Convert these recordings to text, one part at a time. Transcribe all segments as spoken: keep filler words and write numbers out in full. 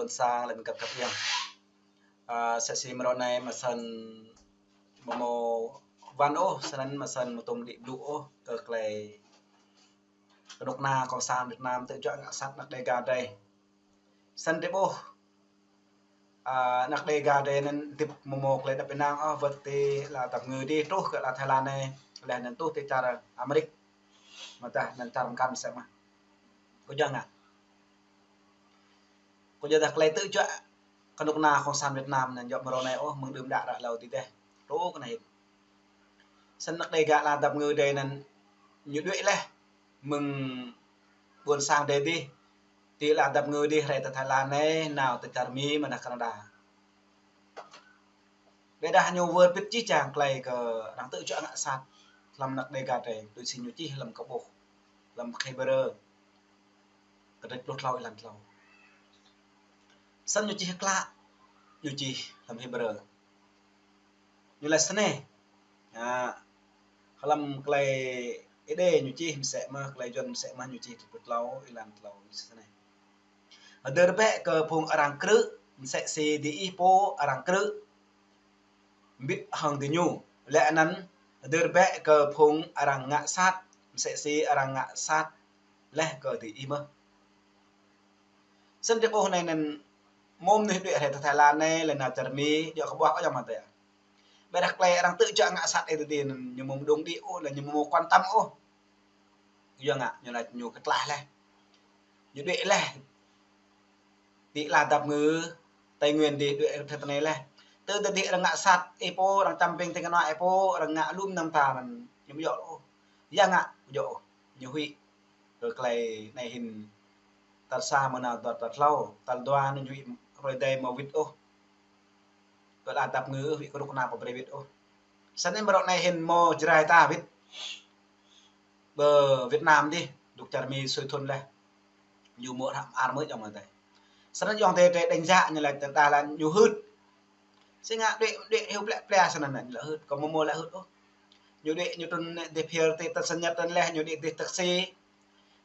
Ƀôn sang lĕ ƀing găp găp yang. A, sĕ si mrô anai mơ̆ săn mơ̆ mơ̆ wăn ôh, snăn mơ̆ săn mơ̆ tŭm đĭ blŭ ôh kơ klei kơnuk kơna Cộng sản Việt Nam tŭ juă ngă sat anăk Đêga drei. Săn drei ƀuh, a, anăk Đêga drei anăn dĭp mơ̆ mơ̆ klei đăp ênang ôh, wơ̆t ti ala dap ngư dih truh kơ ala Thái Lan anei, leh anăn truh ti čar Amêrik. Mơ̆ dah anăn čar mkăn sĕ mơ̆. Kơ jang ngă. Kơ jang dah klei tŭ juă kơnuk kơna Cộng sản Việt Nam anăn juă mrô anai ôh, mơ̆ng đưm đă ră hlâo ti dih. Truh kơ anai hĭn. Săn anăk Đêga ala dap ngư drei anăn ñu đuĕ leh mơ̆ng ƀôn sang drei dih, ti ala dap ngư dih rai tơ Thái Lan anei, nao tơ čar Mi mơ̆ dah Canada. Ƀiădah ñu wơr bĭt jih jang klei kơ arăng tŭ juă ngă sat hlăm anăk Đêga drei, tui si ñu čih hlăm kơ ƀuh, hlăm Hêbrơ kdrêč pluh tlâo êlan tlâo. Săn ñu čih klă, ñu čih hlăm Hêbrơ. Ñu laĭ snei. A, hlăm klei Êđê ñu čih msĕ mơ̆, klei Yuăn msĕ mơ̆ ñu čih kdrêč pluh tlâo êlan tlâo ñu snei. Hdơr bĕ kơ phung arăng krư̆, msĕ si diih pô arăng krư̆ mbĭt hŏng diñu. Leh anăn hdơr bĕ kơ phung arăng ngă sat, msĕ si arăng ngă sat leh kơ diih mơ̆. Săn drei ƀuh anei anăn mơ̆ mnuih đuĕ rai tơ Thái Lan anei, leh nao čar Mi, djŏ kơ ƀuah ôh jang mơ̆ tơ. Ƀiădah klei arăng tŭ juă ngă sat ih tơ dih anăn ñu mơ̆ mđung đĭ ôh, leh ñu mơ̆ mơ̆ quan tâm ôh. Yua ngă, ñu laĭ ñu kơ tlaih leh. Ñu đuĕ leh. Ti ala dap ngư Tây Nguyên dih đuĕ thâo tơ anei leh. Tơ tơ dih arăng ngă sat ih pô, arăng čăm ping tĭng kơnuă ih pô, arăng ngă lŭm năm ta anăn ñu ƀu djŏ ôh. Yua ngă ƀu djŏ ôh. Ñu huĭ kơ klei anei hĭn tal sa mơ̆ng nao dua tal tlâo, tal dua anăn ñu huĭ hruê adih mơ̆ wĭt ôh. Kơ ala dap ngư huĭ kơnuk kơna pơ brei wĭt ôh. Săn anei mrô anei hĭn mơ̆ Jrai ta wĭt. Ƀơ Việt Nam dih, dôk čar Mi sui thŭn leh. Ñu mơ̆ hră mơar mơ̆ jang mơ̆ tơ. Săn anăn jang tơ tơ đánh giá ñu laĭ tơdah lĕ ñu hưt. Si ngă đuĕ, đuĕ hyu plĕ plĕ săn anăn ñu lĕ hưt. Kơ mơ̆ mơ̆ lĕ hưt ôh. Ñu đuĕ ñu trŭn dih phiơr ti Tân Sơn Nhất anăn leh, ñu đuĕ dih taxi.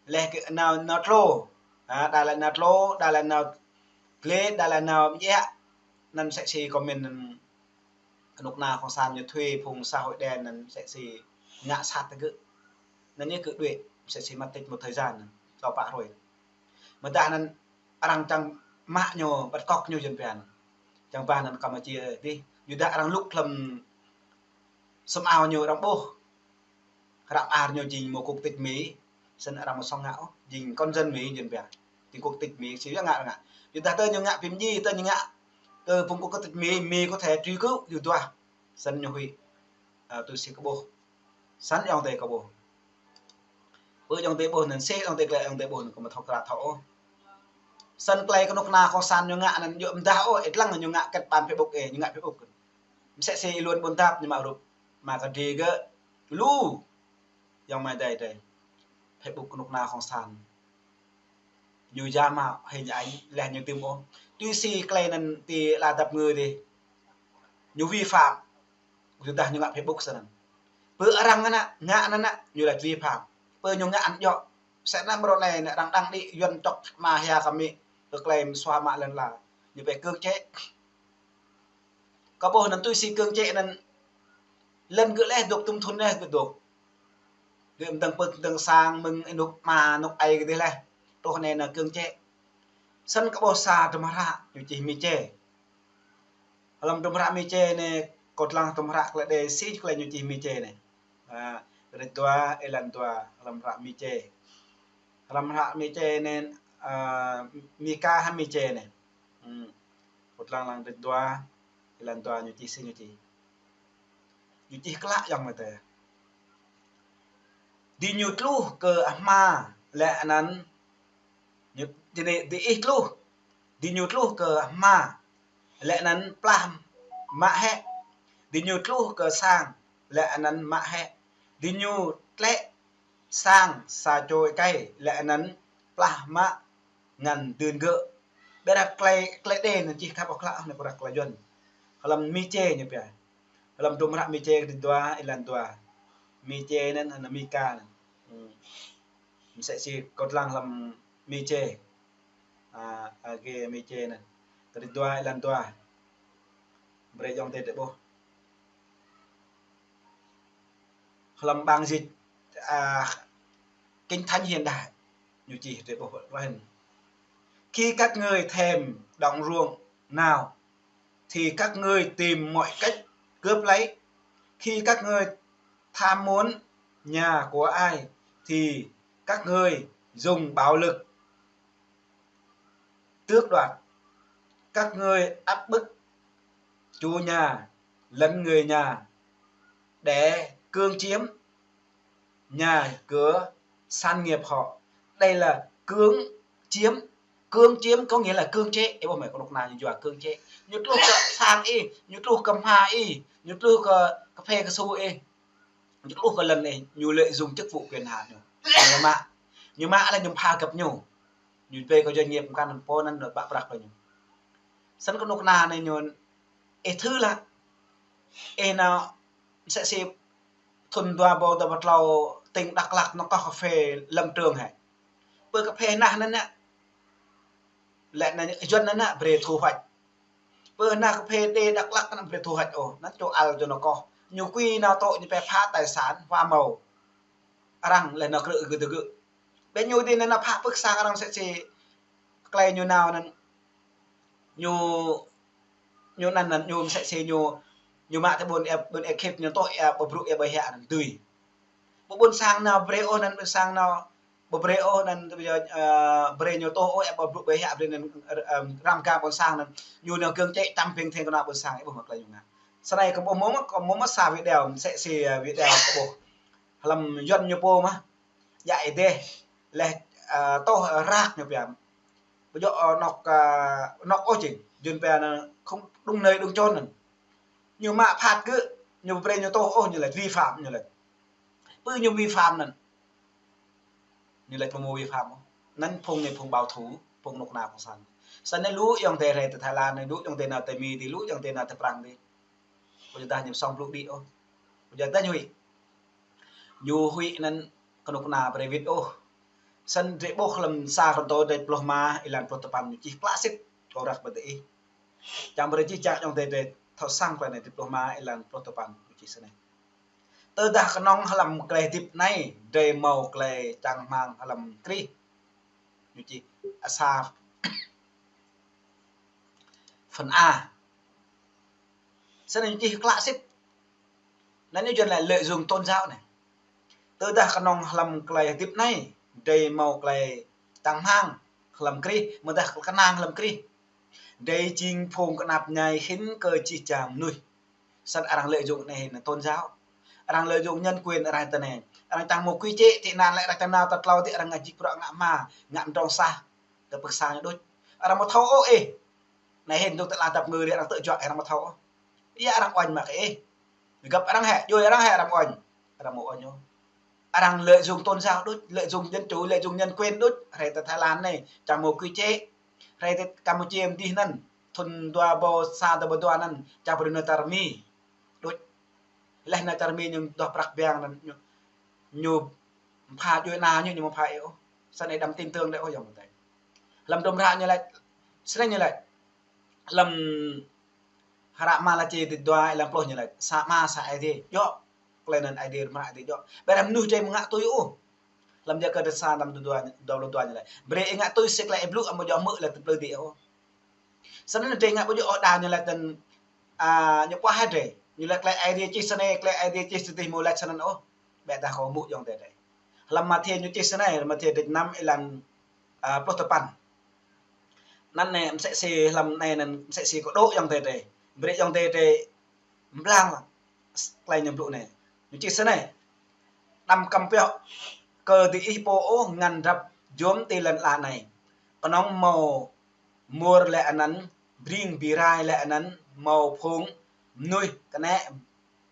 Leh kơ nao, nao tlô. A, đa lĕ nao tlô, đa lĕ nao glĕ, đa lĕ nao mjĕ. Anăn sĕ si comment anăn kơnuk kơna Cộng sản ñu thuê phung xã hội đen anăn msĕ si ngă sat tơ gơ̆. Anăn ñu gơ̆ đuĕ, msĕ si mất tích một thời gian anăn, čô pă hruê. Mơ̆ dah anăn arăng čang mă ñu, bắt cóc ñu Yuăn pia anăn. Čang ba anăn Campuchia dih, ñu dah arăng lŭk hlăm sum ao ñu arăng ƀuh. Hră mơar ñu jing mơ̆ quốc tịch Mi, săn arăng mơ̆ sŏng ngă ôh, jing công dân Mi Yuăn pia. Jing quốc tịch Mi, si yua ngă arăng ngă. Ñu dah tơ ñu ngă phim ji, tơ ñu ngă tơ phung quốc tịch Mi, Mi có thể truy cứu, ñu duah. Săn ñu huĭ. A, tui si kơ ƀuh. Săn jang tơ kơ ƀuh. Pơ jang tơ ƀuh anăn si jang tơ klei jang tơ ƀuh anăn kơ mơ̆ thâo krăt thâo ôh. Săn klei kơnuk kơna Cộng sản ñu ngă anăn yua mdah ôh, ih lăng ñu ngă kết bạn Facebook ih, ñu ngă Facebook. Msĕ si ih lŏn ƀuôn dap ñu mă rup. Mă kơ dih gơ̆ lu. Jang mơ̆ tơ tơ. Facebook kơnuk kơna Cộng sản. Ñu giả mạo hình ảnh leh ñu tŭm ôh. Tui si klei anăn ti ala dap ngư dih. Ñu vi phạm. Tơdah ñu ngă Facebook săn anăn. Pơ arăng anăn, ngă anăn, ñu laĭ vi phạm. Pơ ñu ngă anăn djŏ. Sĕ anăn mrô anei anăn arăng đang đĭ Yuăn čŏk mă hia kơ Mi. Kơ klei msua mă lăn ala. Ñu pĕ cưỡng chế. Kơ ƀuh anăn tui si cưỡng chế anăn lăn gơ̆ leh dôk tŭm thŭn leh gơ̆ dôk. Gơ̆ mdơ̆ng pơ̆k mdơ̆ng sang mơ̆ng ênuk ama ênuk ai gơ̆ dih leh. Truh anei anăn cưỡng chế. Săn kơ ƀuh sa hdruôm hră ñu čih Mi Che. Hlăm hdruôm hră Mi Che anei, kâo lăng hdruôm hră klei Êđê si klei ñu čih Mi Che anei. A, kdrêč dua, êlan dua, hlăm hră Mi Che. Hlăm hră Mi Che anei, a, Mika hă Mi Che anei. Hmm. Kâo lăng lăng kdrêč dua, êlan dua ñu čih si ñu čih. Ñu čih klă jang mơ̆ tơ. Diñu tluh kơ ama leh anăn ñu, diñu, diih tluh. Diñu tluh kơ ama leh anăn plah mă hĕ. Diñu tluh kơ sang leh anăn mă hĕ. Diñu tlĕ sang sa čô êkei leh anăn plah mă ngăn dưn gơ̆. Ƀiădah klei, klei Êđê anăn čih khăp ôh klă, anăn pơrăk klei Yuăn. Hlăm Mi Che ñu pia. Hlăm hdruôm hră Mi Che kdrêč dua, êlan dua. Mi Che anăn, anăn Mika anăn. Hmm. Msĕ si kâo lăng hlăm Mi Che. A, a, gê Mi Che anăn. Tơlơi dua, êlan dua. Brơi ayŏng adơi drơi ƀuh. Hlăm bản dịch, à, Kinh Thánh Hiện Đại, ñu čih drơi ƀuh rơhen. Khi các ngươi thèm đồng ruộng nào, thì các ngươi tìm mọi cách cướp lấy. Khi các ngươi tham muốn nhà của ai, thì các ngươi dùng bạo lực tước đoạt. Các ngươi áp bức chủ nhà lẫn người nhà để cưỡng chiếm nhà cửa sản nghiệp họ. Đây là cưỡng chiếm. Cưỡng chiếm có nghĩa là cưỡng chế. Ê, ƀuh mơi, kơnuk kơna ñu yua cưỡng chế. Ñu tluh kơ sang ih, ñu tluh kơ hma ih, ñu tluh kơ, kơ phê kơ su ih, ñu tluh kơ lŏn ih, ñu lợi dụng chức vụ quyền hạn ñu. Ñu mă. Ñu mă lĕ ñu pha găp ñu. Ñu brơi kơ doanh nghiệp mơkăn pô anŭn ñu ƀă prăk kơ ñu. Snăn kơnuk kơna anai ñu, ê, thử lah. Ê, nao msĕ si thŭn dua ƀâo dua pluh tlâo tỉnh Đắk Lắk nao koh kơphê Lâm Trường hĕ. Pơ kơphê nah anŭn nă. Lĕ anŭn Yuăn anŭn nă brơi thu hoạch. Pơ nah kơphê đê Đắk Lắk anŭn brơi thu hoạch ôh. Anŭn čô ăl čô nao koh. Ñu kui nao tŏ ñu pĕ phá tài sản, hoa màu arăng lĕ nao krư̆ gơ̆ tơgơ̆. Ƀĕ ñu dih anŭn nao phă pưk sang arăng msĕ si tơlơi ñu nao anŭn. Ñu, ñu anŭn anŭn ñu msĕ si ñu, ñu mă tơ ƀôn ĕp, ƀôn ĕp khĕp ñu tŏ ĕp ƀu brŭ ĕp ƀơi hia anŭn dưi. Ƀu ƀôn sang nao brơi ôh anŭn ƀôn sang nao, ƀu brơi ôh anŭn tơ ƀiă, ơ, brơi ñu tŏ ôh ĕp ƀu brŭ ƀơi hia brơi anŭn, ơ, ơ, răm kơ ƀôn sang anŭn. Ñu nao gơ̆ng čĕ čăm ping theng kơnuk kơna ƀôn sang ĕp ƀuh mơi tơlơi ñu ngă. Snei kơ ƀuh mơ̆ mơ̆, kơ ƀuh mơ̆ sa video msĕ si, ơ, video kơ ƀuh. Hlăm Yuăn ñu pô mă. Djă ih dêh, leh, ơ, tŏh, ơ, răk ñu pia. Ƀu djơ̆, ơ, anŏk, ơ, anŏk ôh jing. Jing pia anŭn không đúng nơi đúng chốn anŭn. Ñu mă phat gơ̆, ñu brơi ñu tŏ ôh ñu laĭ vi phạm ñu laĭ. Pơ ñu vi phạm anŭn. Ñu laĭ pơmô vi phạm ôh. Anŭn phung anai phung bảo thủ, phung kơnuk kơna cộng sản. Snăn anai lu ayŏng adơi rai tơ Thái Lan anai, lu ayŏng adơi nao tơ Mi dih, lu ayŏng adơi nao tơ Prăng dih. Ƀu djơ̆ dah ñu song blŭ đĭ ôh. Ƀu djơ̆ dah ñu huĭ. Ñu huĭ anŭn kơnuk kơna brơi wĭt ôh. Snăn drơi ƀuh hlăm sa Kôrintô drơi pluh rơma êlan pluh tơpăn ñu čih klă sĭt, kâo răk ƀơi adih. Čang brơi čih čang ayŏng adơi drơi thâo săng tơlơi anai, drơi pluh rơma êlan pluh tơpăn ñu čih snei. Tơdah kơnơ̆ng hlăm tơlơi hơdip anai, drơi hmâo tơlơi čang rơmang hlăm Krist. Ñu čih sa phần A. Snăn ñu čih klă sĭt. Anŭn ñu Yuăn laĭ lợi dụng tôn giáo anai. Tơdah kơnơ̆ng hlăm tơlơi hơdip anai, drơi hmâo tơlơi čang rơmang hlăm Krist, mơ̆ dah kơnang hlăm Krist. Drơi jing phung kơnăp mơñai hĭn kơ jih jang mơnuih. Snăn arăng lợi dụng anai hĭn tôn giáo. Arăng lợi dụng nhân quyền arăng tơ anai. Arăng čang hmâo quy chế tị nạn lĕ arăng čang nao tơ tlâo dih arăng ngă jik bruă ngă hma, ngă mdrŏng sah. Tơ pơksa ñu đôč. Arăng ƀu thâo ôh ih. Anai hĭn dŏng tơlơi dăp ngơ dih arăng tơjuă arăng ƀu thâo ôh. Ia arăng uañ mă kơ ih. Găp arăng hĕ, djuai arăng hĕ arăng uañ. Arăng ƀu uañ ôh. Arăng lợi dụng tôn giáo đôč, lợi dụng dân chủ, lợi dụng nhân quyền đôč. Rai tơ Thái Lan anai, čang hmâo quy chế. Rai tơ Campuchia mơdih anŭn, thŭn dua ƀâo sa dua ƀâo dua anŭn, čang brơi nao čar Mi. Đôč. Leh nao čar Mi ñu duah prăk biang anŭn ñu, ñu pha djuai ana ñu, ñu ƀu pha ih ôh. Snăn ih đăm tin tưởng đơi ôh ayŏng adơi. Hlăm hră ñu laĭ, snei ñu laĭ. Hlăm hră Malaki dua êlan pluh ñu laĭ, sa Ama sa Aê Diê djŏ. Tơlơi anŭn Aê Diê mơ̆ Aê Diê djŏ. Ƀiădah mơnuih drơi ƀu ngă tui ôh. Hlăm Yakơ sa năm dua, dua pluh dua ñu laĭ. Brơi ih ngă tui si tơlơi ih blŭ, amâo djŏ hmư̆ lĕ tơblơi dih ôh. Snăn drơi ngă ƀu djŏ ôh đa ñu laĭ tơl, a, ñu ƀuah hă drơi. Ñu laĭ tơlơi Aê Diê čih snei, tơlơi Aê Diê čih tơdih mơ̆ laĭ snăn ôh. Ƀĕ dah kâo hmư̆ ayŏng adơi drơi. Hlăm Mathiơ ñu čih snei, Mathiơ dêh năm êlan, a, pluh tơpăn. Anŭn anai msĕ si hlăm anai anŭn msĕ si kâo dŏ ayŏng adơi drơi. Brơi ayŏng adơi drơi mblang tơlơi ñu blŭ anai. Ñu čih snei. Đăm kăm pioh kơ diih pô ôh ngăn drăp jôm ti lăn ala anai. Kơnơ̆ng hmâo mur lĕ anăn, bring bi rai lĕ anăn, hmâo phung mơnuih kơnĕ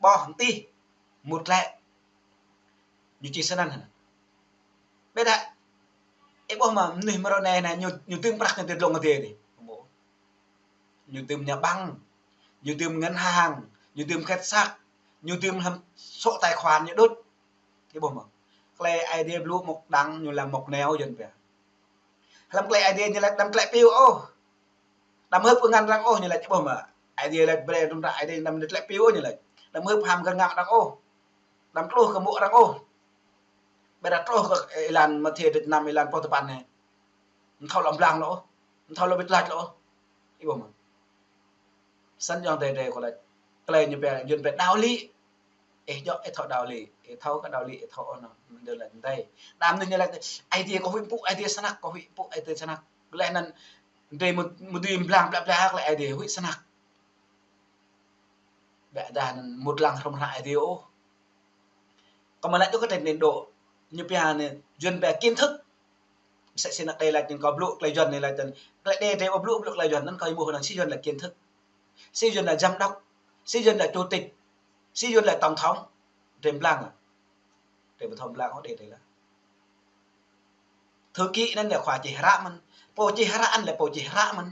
ƀoh mơtih mŭt lĕ. Ñu čih snăn hă. Ƀiădah ih ƀuh mơ̆ mơnuih mrâo anai anai ñu, ñu dưm prăk ñu ti dlông adih dih. Ñu dưm nhà băng, ñu dưm ngân hàng, ñu dưm két săk, ñu dưm hlăm số tài khoản ñu đôč. Ih ƀuh mơ̆. Tơlơi Aê Diê blŭ mŏk đăng ñu laĭ mŏk neo Yuăn pia. Hlăm tơlơi Aê Diê ñu laĭ đăm tơlơi piu ôh. Đăm hưp kơ ngăn arăng ôh, ñu laĭ ƀôh mơ̆. Aê Diê laĭ brơi tum ră Aê Diê đăm đĭ tlĕ piu ñu laĭ. Đăm hưp ham kơ ngăn arăng ôh. Đăm tluh kơ mŭk arăng ôh. Ƀiădah tluh kơ êlan Mathiơ dua năm êlan pluh tơpăn anai. Ƀu thâo lŏ blang lŏ ôh. Ƀu thâo lŏ wĭt lač lŏ ôh. Ih ƀuh mơ̆. Snăn ayŏng adei adei kâo lač. Tơlơi ñu pia, Yuăn pia đạo lý. Ih djŏ, ih thâo đạo lý. Ih thâo kơ đạo lý, ih thâo ôh anŭn. Mơ̆ng dơ̆ng lač anai. Đăm anŭn ñu lač, Aê Diê kâo huĭ pŭ, Aê Diê snăk, kâo huĭ pŭ, Aê Diê snăk. Leh anŭn, drei mŭ-, mŭt dưi blang blă blă kơ Aê Diê huĭ snăk. Ƀiădah anŭn mŭt lăng hrŏm hră Aê Diê ôh. Kâo mă lač dŏ kơ tơlơi anŭn dŏ. Ñu pia anai, Yuăn pia kiến thức. Msĕ si anăk đe lač anŭn kâo blŭ tơlơi Yuăn anai lač anŭn. Tơlơi đe drei ƀu blŭ, blŭ tơlơi Yuăn anŭn kâo ƀuh anŭn si Yuăn lač kiến thức. Si Yuăn lač giám đốc. Si Yuăn lač chủ tịch. Si Yuăn lač tổng thống. Drei blang ah. Drei ƀu thâo blang ôh đe drei lah. Thư ký anŭn lĕ khua čih hră mơ̆n. Pô čih hră anŭn lĕ pô čih hră mơ̆n.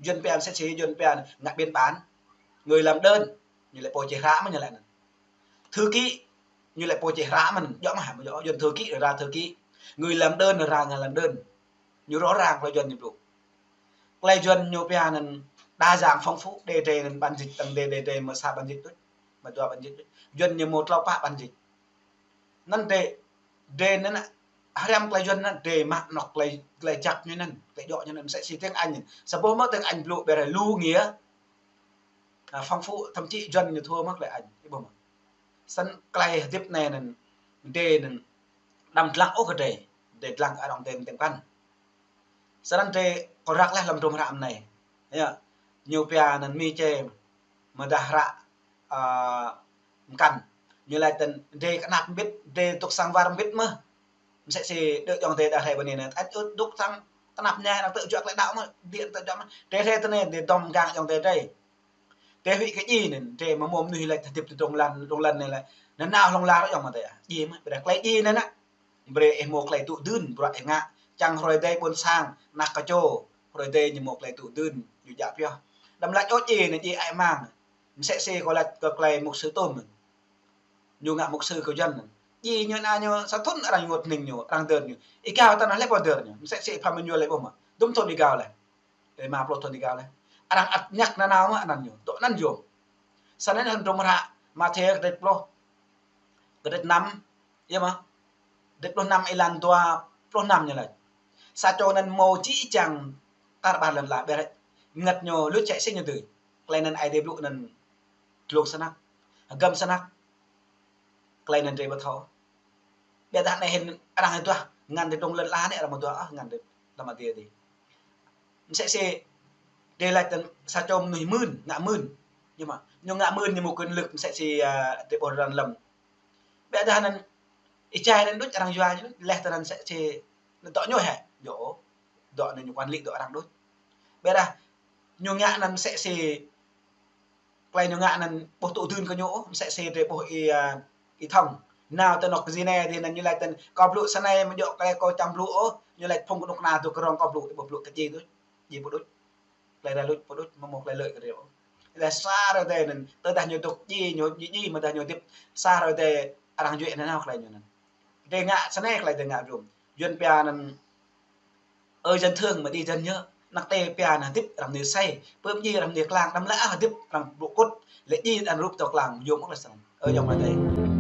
Yuăn pia msĕ si Yuăn pia ngă biên bản. Người làm đơn. Ñu lĕ pô čih hră mơ̆n ñu lĕ anŭn. Thư ký, ñu lĕ pô čih hră mơ̆n. Djŏ mơ̆ hă, djŏ, Yuăn thư ký, ra thư ký. Người làm đơn, ra người làm đơn. Ñu rõ ràng tơlơi Yuăn ñu blŭ. Tơlơi Yuăn ñu pia anŭn đa dạng phong phú, đe drei anŭn bản dịch, tăng đe, đe drei mơ̆ sa bản dịch đôč. Mơ̆ dua bản dịch đôč. Yuăn ñu mơ̆ tlâo pă bản dịch. Anŭn drei, drei anŭn, hriăm tơlơi Yuăn anŭn, drei mă anŏ tơlơi, tơlơi jăk ñu anŭn, tơlơi djŏ ñu anŭn, msĕ si tiếng Anh. Sa boh mơ̆ tiếng Anh blŭ ƀiădah lu nghĩa. À, phong phú, thậm chí Yuăn ñu thua mơ̆ tơlơi Anh, ih ƀuh mơ̆. Snăn tơlơi hơdip anai anŭn, drei anŭn, đăm dlăng ôh kơ drei, drei dlăng arăng tem tem kăn. Snăn drei kâo răk leh lăm tum hră anai. Yơh, ñu pia anŭn Mi čê, mơdah hră, à, mkăn. Ñu lač tơ̆n drei kơnăp mbĭt, drei dŏ sang war mbĭt mơ̆. Msĕ si đơ ayŏng adei đa hrơi bơnai anai. Ăt ŭt dŏ sang kơnăp ñai anŭn tơ juă tơlơi đaŏ mơ̆, đĭ tơ juă mơ̆. Drei hrơi tơ anai, drei dŏm gang ayŏng adei drei. Drei huĭ kơ djai anŭn, drei mơ̆ mơnuih lač hơdip tơ dŏng lăn, dŏng lăn anai lač. Nanao hlŏng lar ayŏng adei. Djai mơ̆, ƀiădah tơlơi djai anŭn ah. Brơi ih mơ̆ tơlơi tŭ dưn, bruă ih ngă. Čang hrơi adei ƀôn sang, anak kơ čô. Hrơi adei ñu mơ̆ tơlơi tŭ dưn, ñu djă pioh. Đăm lač ôh djai anŭn, djai ai mang. Msĕ si kâo lač kơ tơlơi mục sư Tôm. Ñu ngă mục sư kơ Yuăn. Djai ñu anai ñu sa thŭn arăng ngŏt ning ñu, arăng dơr ñu. Ih gao tơnah lĕ pô dơr ñu. Msĕ si Pha Minh Yua lĕ ƀuh mơ̆. Dŭm thŭn ih gao leh. Lĕ rơma pluh thŭn ih gao leh. Arăng ăt ñăk nanao mơ̆ anăn ñu. Dŏ anăn yôm. Snăn lăm tum hră Mathiơ kơdrêč pluh. Kơdrêč năm. Yơh mơ̆. Kơdrêč pluh năm êlan dua pluh năm ñu lač. Sa čô anŭn mơ̆ či čang tar ƀar lăn ala ƀiădah. Ngă ñu luč čĕ sĭt ñu dưi. Tơlơi anŭn Aê Diê blŭ anŭn dlông snăk. Hơgăm snăk. Tơlơi anŭn drei ƀu thâo. Ƀiădah anai hĭn arăng hơduah ngăn drei dŏng lăn ala anai arăng mơduah ah ngăn drei lăm Aê Diê dih. Msĕ si drei lač tơ̆n sa čô mơnuih mưn, ngă mưn. Ñu mơ̆, ñu ngă mưn ñu mơ̆ quyền lực msĕ si, à, drei ƀuh răn lăm. Ƀiădah anŭn ih čai anŭn đôč arăng yua ñu, leh tơ anŭn msĕ si anŭn dŏ ñu hĕ, dŏ, dŏ anŭn ñu quản lý dŏ arăng đôč. Ƀiădah ñu ngă anŭn msĕ si tơlơi ñu ngă anŭn ƀuh tŭ dưn kơ ñu ôh, msĕ si drei ƀuh ih, à, ih Thông. Nao tơ anŏ kơ Geneva dih anŭn ñu lač tơ̆n kâo blŭ snei mơ̆ djŏ tơlơi kâo čang blŭ ôh, ñu lač phung kơnuk kơna dŏ kơ rŏng kâo blŭ, ih ƀuh blŭ kơ djai đôč, djai ƀu đôč. Tơlơi rai luč ƀu đôč, mơ̆ mơ̆ tơlơi lợi kơ drei ôh. Leh sa hrơi adei anŭn, tơdah ñu dŏ djai ñu djai djai, mơdah ñu hơdip sa hrơi adei arăng juă nanao tơlơi ñu anŭn. Drei ngă snei tơlơi drei ngă yôm. Yuăn pia anŭn Ơ dân thường mà đi dân nhớ, anăk tê pia anŭn hơdip arăng mơnuih sai, pơm djai arăng mơnuih klang, đăm lĕ ah hơdip arăng blŭ kŭt, lĕ djai arăng rup tơ klang, yôm ôh lĕ snăn. Ơ ayŏng adei.